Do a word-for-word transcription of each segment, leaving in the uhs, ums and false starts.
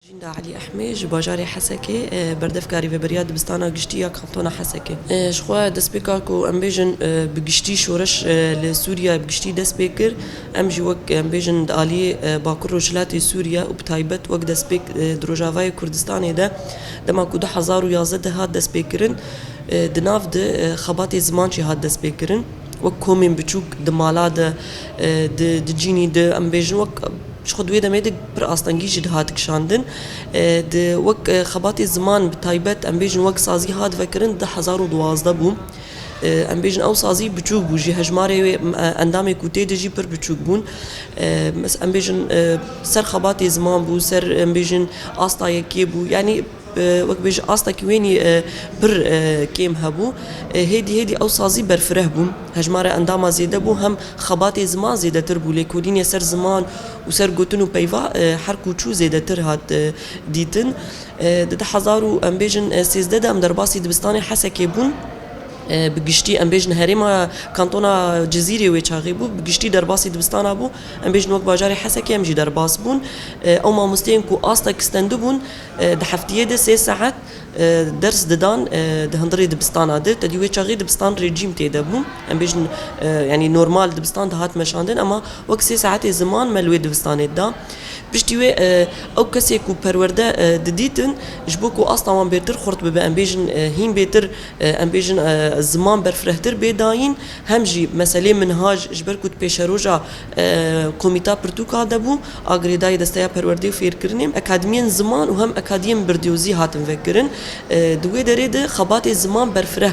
Jînda Elî Ehmê ji bajarê Hesekê, e, berdevka rêveberiya dibistana giştî ya kantona Hesekê. E, ji xwe destpêka ku em bêjin, e, bi giştî şoreş, e, li Sûriye bi giştî dest pê kir, em jî wek em bêjin di aliyê, e, Bakur Rojhilatê Sûriye û bi taybet wek destpêk, e, di Rojavayê Kurdistanê de dema ku du hezar û yazdeh de hat destpêkirin, e, di nav de, e, xebatê ziman jî hat destpêkirin. Wek komên biçûk di mala de, e, di, di cînî de, em bêjin wek ji xwe di wê demê de pir astengî jî dihat kişandin. E, di wek, e, xebatê ziman bi taybet, em bêjin wek sazî hat vekirin, du hezar û duwazdeh bû. E, em bêjin ew sazî biçûk bû jî, hejmarê wê, e, endamê ku tê de jî pir biçûk bûn. E, mes-, em bêjin, e, ser xebatê ziman bû, ser, em bêjin asta yekê bû. Yanî, e, wek bêje astekî wênî, e, pir, e, kêm hebû. E, hêdî hêdî ew sazî berfireh bû. Hejmara endama zêde bû, hem xebatê ziman zêdetir bû, lêkolînê ser ziman û ser gotin û peyva, e, her ku çû zêdetir hat, e, dîtin. E, di du hezar û em bêjin, e, sêzdeh de em derbasî dibistanê Hesekê bûn. E, bi giştî em bêjin herêma kantona Cizîrê wê çaxê bû, bi giştî derbasî dibistana bû. Em bêjin wek bajarê Hesekê em jî derbas bûn. E, ew mamosteyên ku astek stendibûn, e, di heftiyê de sê saet, e, ders didan, e, di hundirê dibistana de. Te dî wê çaxê dibistan rejîm tê de bû. Em bêjin, e, yanî normal dibistan dihat meşandin, ema wek sê saetê ziman me li wê dibistanê dida. Piştî wê, e, ew kesê ku perwerde, e, didîtin, ji bo ku asta wan bêtir xurt bibe, em bêjin, e, hîn bêtir, e, em bêjin, e, ziman berfirehtir bê dayîn, hem jî meselê minhaj, ji ber ku di pêşeroja, e, komîta pirtûka de bû, a girêdayî Desteya Perwerdê û Fêrkirinê, akademiyên ziman û hem akademiyên birdiyozî hatin vekirin. E, di wê derê de xebatê ziman berfireh,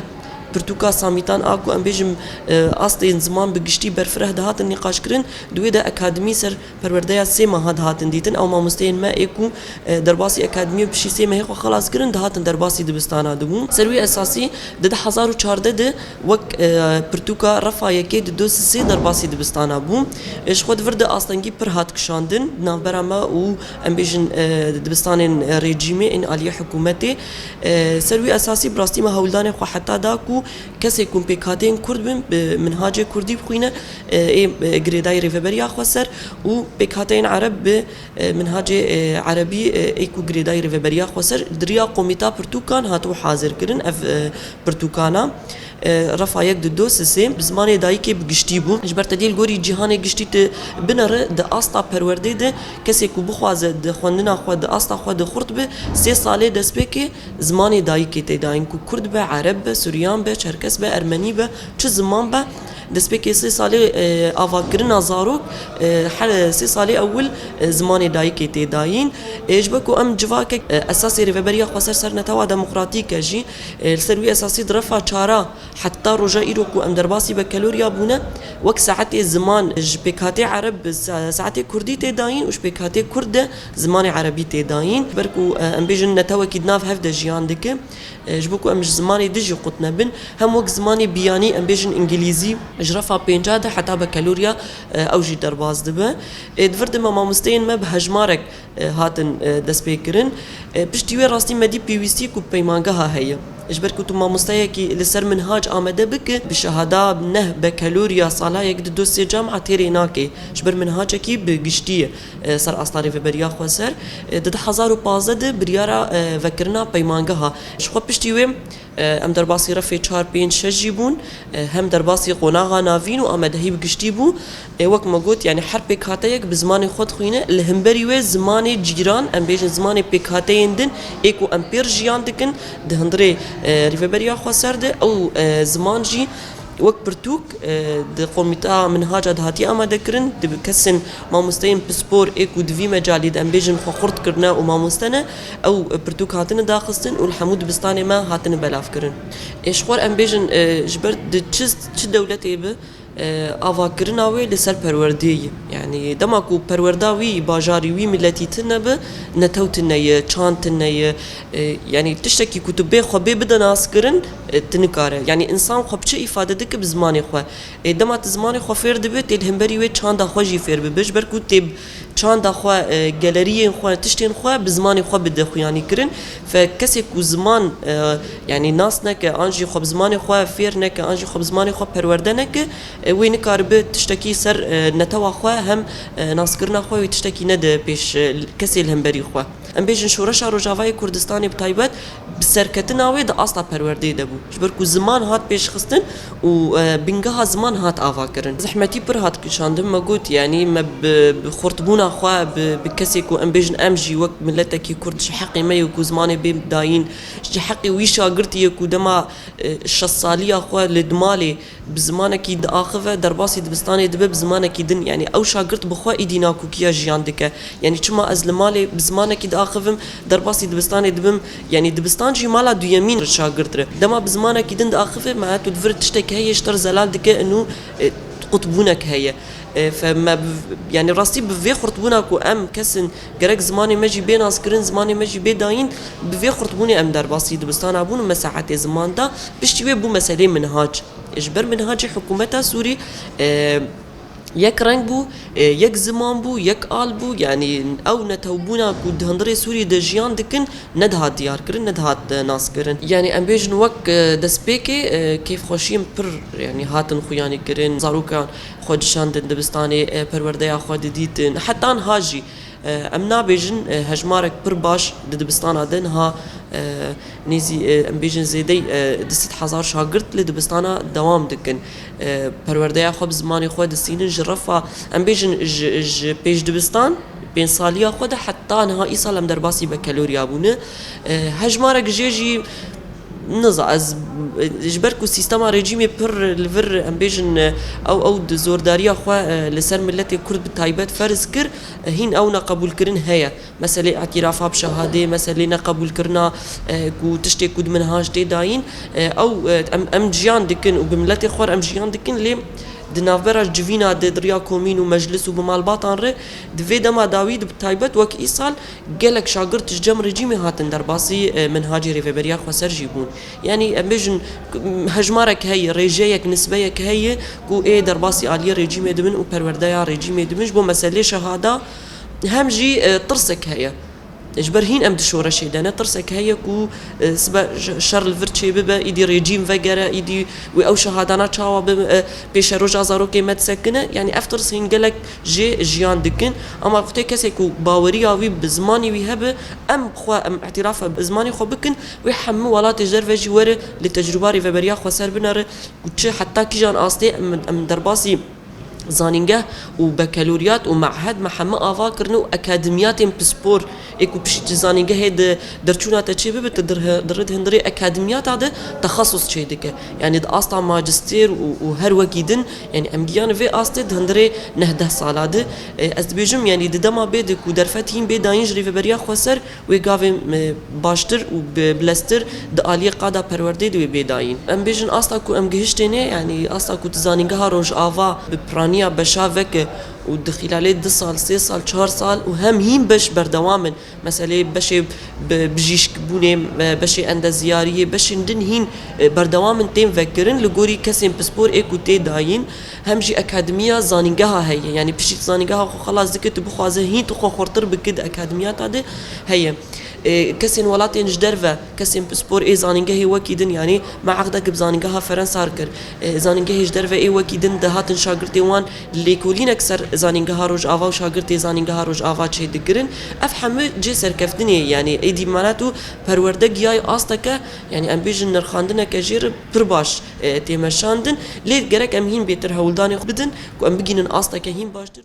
pirtûka Samîtan a ku em bêjin, e, astên ziman bi giştî berfireh dihatin nîqaşkirin, di wê de akademî ser perwerdeya sê meha dihatin dîtin. Ew mamosteyên me ê ku, e, derbasî akademiyê piştî sê mehê xwe xelas kirin, dihatin derbasî dibistana dibûn. Ser wî esasî di du hezar û çardeh de wek, e, pirtûka Refa Yekê di Dosisê derbasî dibistana bû. E, ji xwe di vir de astengî pir hat kişandin, di navbera me û em bêjin, e, dibistanên, e, rejîmê ên aliyê hikûmetê. E, ser wî esasî bi rastî me hewldanê xwe heta da ku kesê ku pêkhateyên Kurd bin, bi minhacê Kurdî bixwîne, e, ê, e, girêdayî rêveberiya xweser û pêkhateyên Ereb bi, e, minhacê, e, Erebî, e, ê ku girêdayî rêveberiya xweser di riya komîta pirtûkan hatibû hazirkirin. Ev, e, pirtûkana, e, Refa Yek di Dosisê bi zimanê dayikê bi giştî bû. Ji ber te dî li gorî cîhanê giştî tu binere di asta perwerdê de kesê ku bixwaze di xwendina xwe, di asta xwe de xurt be, sê salê destpêkê zimanê dayikê tê dayîn, ku Kurd be, Ereb be, Suryan be, Çerkes be, Ermenî be, çi ziman be, destpêkê sê salê, e, avakirina zarok, e, her sê salê ewil, e, zimanê dayikê tê dayîn. E, ji ber ku em civakek, e, esasê rêveberiya xweser ser netewa demokratîk e jî, e, li ser wî esasî di refa çara heta roja îro ku em derbasî bekeloriya bûne, wek saetê ziman ji pêkhatê Ereb, sa-, saetê Kurdî tê dayîn û ji pêkhatê Kurd de zimanê Erebî tê dayîn. Ji ber ku, e, em bêjin netewekî di nav hev de jiyan dike, e, ji bo ku em ji zimanê din jî qut nebin, hem wek zimanê biyanî, em bêjin îngilîzî, ji refa pênca de heta bekeloriya, e, ew jî derbas dibe. E, di vir de me mamosteyên me bi hejmarek, e, hatin, e, destpêkirin. E, piştî wê rastî me dî pêwîstî ku peymangeha heye. Ji ber ku tu mamosteyekî li ser minhac amade bike, bi şehada neh bekeloriya sala yek di Dosisê cama têrê nake. Ji ber minhacekî bi giştî ye, e, ser asta rêveberiya xweser. E, di du hezar û pazdeh de biryara, e, vekirina peymangeha. Ji xwe piştî wê, e, em derbasî refê çar pênc şeş jî bûn. E, hem derbasî qonaxa navîn û amadehî bi giştî bû. E, wek me got, yanî her pêkhateyek bi zimanê xwe dixwîne. Li hemberî wê zimanê cîran, em bêjin zimanê pêkhateyên din, ê ku em pêr jiyan dikin, di hundirê, e, rêveberiya xweser de, ew, e, ziman jî wek pirtûk, e, di komîta minhaca de hatiye amadekirin, di kesên mamosteyên pispor ê ku di vî mecalî de, em bêjin, xwe xurt kirine û mamoste ne, ew pirtûk hatine daxistin û li hemû dibistanê me hatine belavkirin. E, ji xwe em bêjin, e, ji ber di çi, çi dewletê be, e, avakirina wê li ser perwerdê ye. Yanî dema ku perwerda wî bajarî, wî miletî tune be, netew tune ye, çand tune ye. E, yanî tiştekî ku tu bê xwe bê bide naskirin, e, tu nikare. Yanî însan xwe bi çi îfade dike bi zimanê xwe? E, dema tu zimanê xwe fêr dibe, tê li hemberî wê çanda xwe jî fêr bibe. Ji ber ku tê, çanda xwe, e, geleriyên xwe, tiştên xwe bi zimanê xwe bide xuyanî kirin. Fe kesê ku ziman, e, yanî nas neke, an jî xwe bi zimanê xwe fêr neke, an jî xwe bi zimanê xwe perwerde neke, e, wê nikaribe tiştekî ser, e, netewa xwe hem, e, naskirina xwe wê tiştekî nede pêş, e, kesê li hemberî xwe. Em bêjin şoreşa Rojavayê Kurdistanê bi taybet bi serketina wê di asta perwerdeyê de bû. Ji ber ku ziman hat pêşxistin û, e, bingeha ziman hat avakirin. Zehmetî pir hat kişandin, me got, yanî me bi, bi xurtbûna xwe, bi, bi kesê ku em bêjin em jî wek miletekî Kurd ji heqê me ye ku zimanê bê dayîn, ji heqê wî şagirtî ye ku dema, e, şeş saliya xwe li di malê bi zimanekî diaxive, derbasî dibistanê dibe bi zimanekî din. Yanî ew şagirt bi xwe îdî nakokiya jiyan dike. Yanî çima ez li malê bi zimanekî diaxivim, derbasî dibistanê dibim, yanî dibistan jî mala duyemîn şagirt re. Dema bi zimanekî din diaxive, me tu di vir tiştek heye ji te re zelal dike, inu, e, qutbûnek heye. E, fe me bi, yanî rastî bi vê xurtbûna ku em kesin gerek zimanê me jî bê naskirin, zimanê me jî bê dayîn, bi vê xurtbûnê em derbasî dibistana bûn û me saetê ziman da, piştî wê bû meselê minhac. Ji ber minhacê hikûmeta Sûrî, e, yek reng bû, e, yek ziman bû, yek al bû, yanî ew netewbûna ku di hundirê Sûrî de jiyan dikin, nedihat diyar kirin, nedihat, e, nas kirin. Yanî em bêjin wek, e, destpêkê, e, kêfxweşiyên pir, yanî hatin xuyanî kirin, zarokan xwe dişandin dibistanê, e, perwerdeya xwe didîtin. Heta niha jî, e, em nabêjin, e, hejmarek pir baş di dibistana de niha, e, nêzî, e, em bêjin zêdey, e, du sed hezar şagirt li dibistana dewam dikin. E, perwerdeya xwe bi zimanê xwe distînin ji refa, em bêjin ji, ji pêş dibistan, pênc saliya xwe de heta niha îsal em derbasî bekeloriya bûne. E, hejmarek jê jî niza ez, e, ji ber ku sîstema rejîmê pir li vir, em bêjin, e, ew, ew di zordariya xwe, e, li ser miletê Kurd bi taybet ferz kir, e, hîn ew neqebûlkirin heye. Meselê îtîrafa bi şehadê, meselê neqebûlkirina, e, ku tiştê ku di minhaj tê dayîn, e, ew, e, em, em jiyan dikin û bi miletê xwe re em jiyan dikin, lê di navbera civîna de, di riya komîn û meclis û bi malbatan re, di vê dema dawî de bi taybet wek îsal gelek şagirt ji cem rejîmê hatin derbasî, e, minhacê Rêveberiya Xweser jî bûn. Yanî em bêjin, hejmarek heye, rêjeyek, nisbeyek heye ku ê derbasî aliyê rejîmê dibin û perwerdeya rejîmê dibin. Ji bo meselê şehada hem jî, e, tirsek heye. Ji ber hîn em di şoreşê de ne, tirsek heye ku, e, sibe ş-, şer li vir çêbibe, îdî rejîm vegere, îdî wê ew şehadana çawa bi, e, pêşeroja zarokê me disekine. Yanî ev tirs hîn gelek jê jiyan dikin. Ama wextê kesê ku baweriya wî bi zimanî wî hebe, em xwe, em îtîrafa bi zimanê xwe bikin, wê hemû welatê ji derve jî were li tecrûba Rêveberiya Xweser binere ku çi heta kîjan astê em, em derbasî zanîngeh û bekeloriyat û me'hed me hemû ava kirine û akademiyatên pispor ê ku piştî ji zanîngehê di derçûna te çê bibe, tu di rih-, di rih-, hundirê akademiyata de texasus çê dike. Yanî di asta majistêr û, û her wekî din, yanî em giyan vê astê di hundirê neh deh sala de. E, ez dibêjim, yanî di dema bê de ku derfet hîn bê dayîn ji Rêveberiya Xweser, wê gavê, e, baştir û bi-, bileztir di aliyê qada perwerdeyê de wê bê dayîn. Em bêjin asta ku em gihiştêne, yanî asta ku tu zanîngeha Rojava bi piraniya beşa veke û di xîlalê du sal, sê sal, çar sal û hem hîn beş berdewam in. Meselê beşê bi-, bijîşkbûnê, e, beşê endezyariyê, beşên din hîn, e, berdewam in tên vekirin li gorî kesên pispor ê ku tê dayîn. Hem jî akademiya zanîngeha heye. Yanî piştî zanîngeha xwe xelas dike, tu bixwaze hîn tu xwe xurtir bike di akademiyata de heye. E, kesên welatên ji derve, kesên pispor ê zanîngehê wekî din, yanî me eqdek bi zanîngeha Ferensa re kir. E, zanîngehê ji derve ê wekî din dihatin şagirtê wan lêkolînek ser zanîngeha Rojava û şagirtê zanîngeha Rojava çêdikirin. Ev hemû cê serkeftinê, yanî êdî mane tu perwerde giyayê asteke, yanî em bêjin nirxandineke jê re pir baş, e, tê meşandin. Lê gerek em hîn bêtir hewldanê xwe bidin ku em bigihînin asteke hîn baştir.